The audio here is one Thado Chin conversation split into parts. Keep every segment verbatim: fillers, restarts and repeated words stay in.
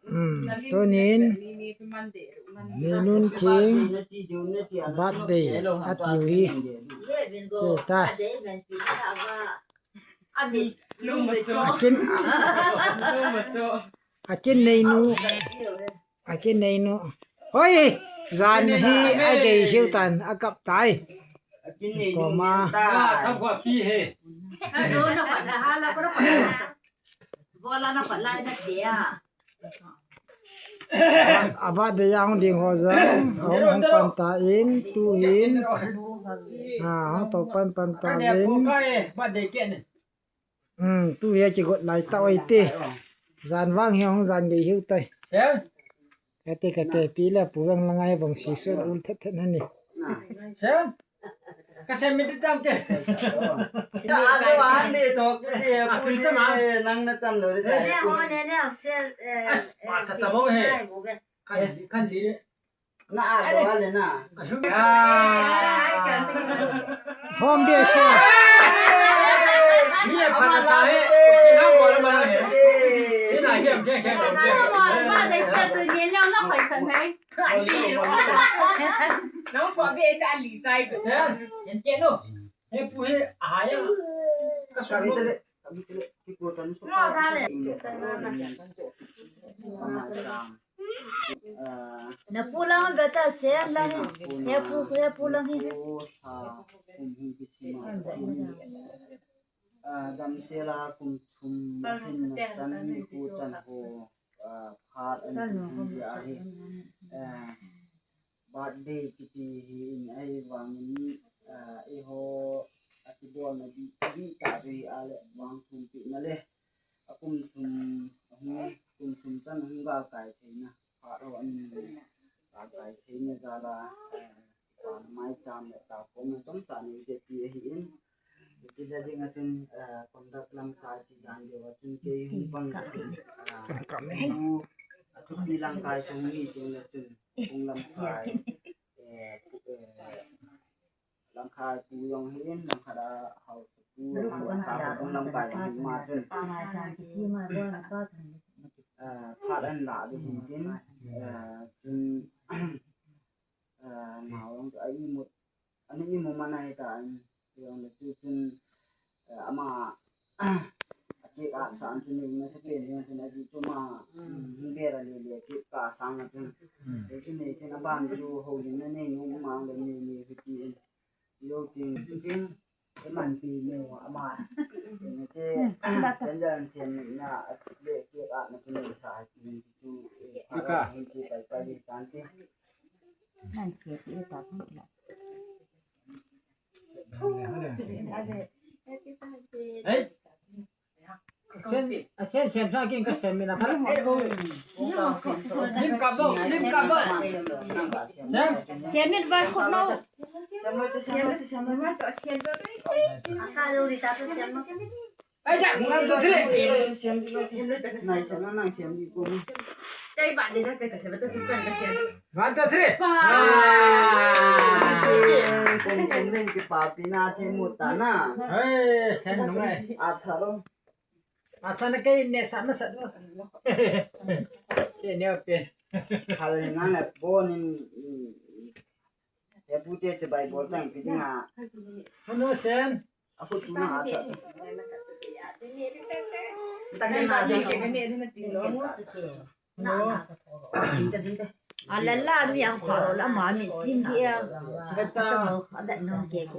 Hmm, tunin, Neinun Thing birthday atiu hi. Cheta. Akin, akin Neinu. Akin Neinu. Hoi, jan hi agei hiu tan, akap tai. Koma. Abat de yang ding ho jang, hung, hung pan tan, tuhin. Ah, hung to pan pan tan. Hmm, tuhi kigot lai ta oi te. Jan vang hi hung jan gei hiu tai. Kate, kate, pi le pu vang la ngai vang si so ul thet thet na ni. Ka sem mi tam ke. Ka a lo an de to ke de. A tu ta ma. Nang na chan lo de. Ne ho ne ne se. As, ma ta ta mo he. Kan, kan di de. Na a lo le na. Hom be se. Mi a pa na sa he. Ki na mo le ma he. Ki na he, ke, ke, ke. Ma de ka tu ne na khoi kan he. Nang so be sa li tai. Sa, yan ke no. He pu he, a ya. Ka so. Na pu lang ve ta se lang. He pu, he pu lang hi. Ah, damsel a kum thum hin na chan ni hu chan ho, ah, phat an hin ji ahi. Ah, birthday kiti hi in ahi vangin, ah, eiho akibolna di, di ta chu hi a le vang thum pi na le. A kum thum, hung, kum thum chan hung gal kai theina. Phat ho an gal kai theina jal a, ah, Maicham le takhomna chomcha nei je ti ahi in. Hiche le ding a chun, eh, conduct lamkai ti dan deu a chun kei hung pang ka tin, eh, tu, a thupi lamkai chung ni chung le chun hung lamkai, eh, pu-, eh, lamkai pu jong hi in, lamkai da hau pu, lamkai pu lamkai jong hi ma chun. Eh, phat an la ding hin tin, eh, chun, eh, naolong chu a imut, ana imut man ahi tan, tiang le tu chun, eh, ama, a cake a san chun ni na sa pen ni chun a ji chu ma, mm, hung be ra le le cake ka sang a chun. Mm. Te chun ni chun a ban chu ho lin na nei nu ma le ni ni hu ti in. Lo ting chun. Eman pi mo ama. Che, jan jan siam na, le ke a na tu sa, tu, tu, ika. Ni che pai pai di tan ti. Nan se ti ta. Hey. Sen, sen, sen, sa kin ka sen mi na pala. Lim ka bo, lim ka bo. Sen. Sen mi ba ko no. Ai ja, one, two, three. Nai sen na, nai sen di ko. One, two, three. Wow. Kong, kong len ki papi na che muta na. Hey, sen nung ai. Asa lo. Asa na kei ne sa ma sa lo. Kei ne pe. Hal na na bon in. He pu te che bai bol tang pi ding a. Hano sen. A khu tu na a cha. Ta ke na je ke. Hano. Tin ta, tin ta. A la la mi ang kho la ma mi chin di a. Beta. A da no ke ke.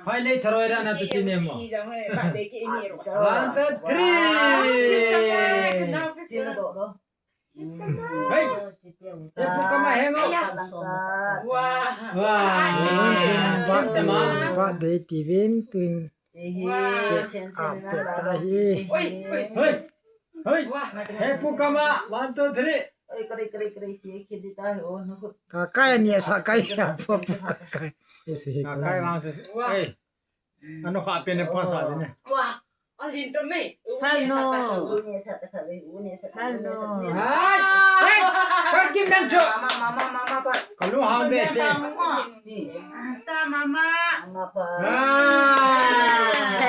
Phai le tharoi ra na tu ti ne mo. One, two, three. Hey! Hey, pu kama he mo. Wow. Wow. Birthday, birthday tivin tuin. Wow. Cake a pet ta hi. Oi, oi. Hey. Hey. Wow. Hey, pu kama. One, two, three. Oi, kare, kare, kare, cake, cake di ta ho, na ho. Ka kai ni sa kai ya pu, pu kai. Isi. Ka kai wang se. Wow. Hey. Ano kha pen ne pa sa ne. Wa, alin to me. Fal no. Fal no. Hai, hai, kim dan cho. Mama, mama, mama, pa. Kalu ha be se. Ta mama. Mama pa. Ah.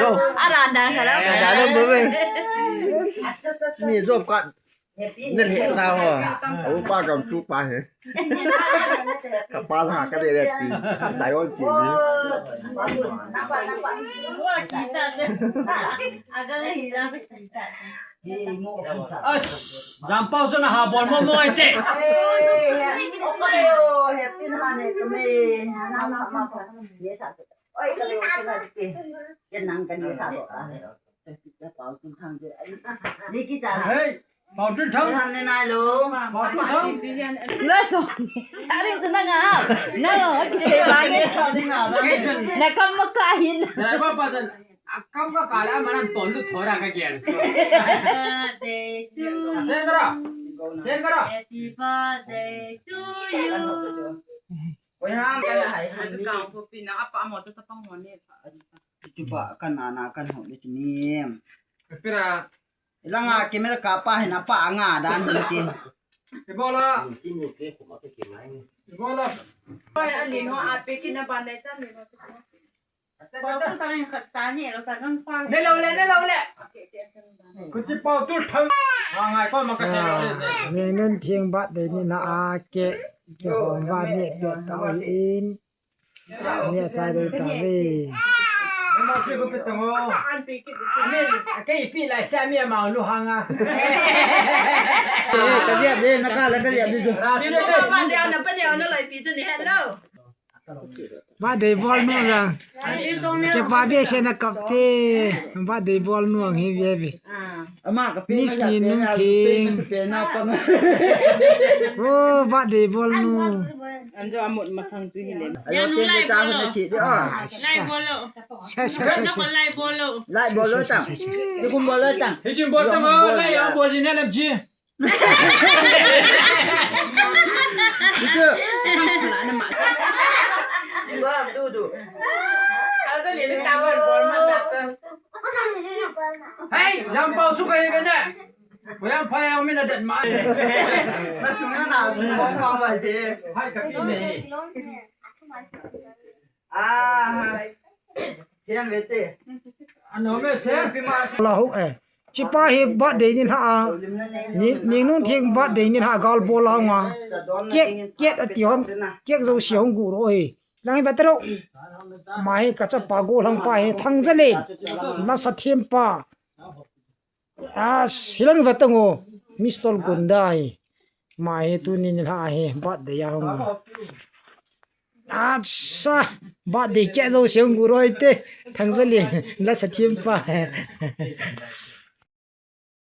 Zo. Aranda kara. Aranda lo bo be. Mi zo ka. Ne le ta ho. Au pa kam tu pa he. Ka pa la ka de de ti. Dai on ti ni. As, Jampau chu na ha bol mo mo ai te. Hei, Pau Tun Thang. Pau Tun Thang. Lo so, saring chu na nga. Na nga, kisei ba nge. Na kam ma ka hin. Driver pa jan. Akam ka kala manan ton lu thora ka gel. Birthday to you. Sen kara. Sen kara. Happy birthday to you. Oi ham kana hai. Atu kang ko pina apa mo to sapang mo ne. Tu pa kan ana kan ho le ni. Pira. Ilanga camera ka pa hina pa anga dan ni ti. Ibola. Ibola. Oi, ani no ape kina ban dai tan ni no. Ne lo le, ne lo le. Kuchi Pau Tun Thang. Ha ngai ko ma ka se lo le. Ni nun thing birthday ni na a ke. Ke hom birthday ni pe ta in. Ni a chai dei ta ve. Ne ma se ko pe ta ngo. Ani, a ke ipi lai se mi ma lu hanga. Ka dia de na ka la ka dia de. Ni no ma dia na pa dia na lai pi chu ni hello. Birthday bol nu jang. Ke pa be se na kap te. Birthday bol nu ang hi ve ve. Ama ka pe Miss ni nung thing. Oh, birthday bol nu. Anjo amot masang tu hi le. Ayo te le ta na chi de. Lai bolo. Sa sa sa sa. Lai bolo ta. Ni kum bolo ta. Hi kin bol ta mo lai ya bol ni na lam chi. Itu. Hei, Jampau suka ye bene. Ko yang pa yang mina det ma. Na sung na na sung ko pa ma de. Hai ka ki ne. Ah, hai. Sian vete. Ano me se pi ma. La ho eh. Chipa hi birthday ni ha. Ni, ni nun thing birthday ni ha gal bol la nga. Cake, cake ati hon. Cake zo si hong gu ro he. Lang hi batero. Ma hi ka chapa go lang pa he thang jale. Na sa thiem pa. As, hilang vata ngo. Mister Kundai. Ama hi tuni nilhah hi birthday a hung. Acha, birthday cake jouse hung gu roi te. Thangzalen, lasa thempa.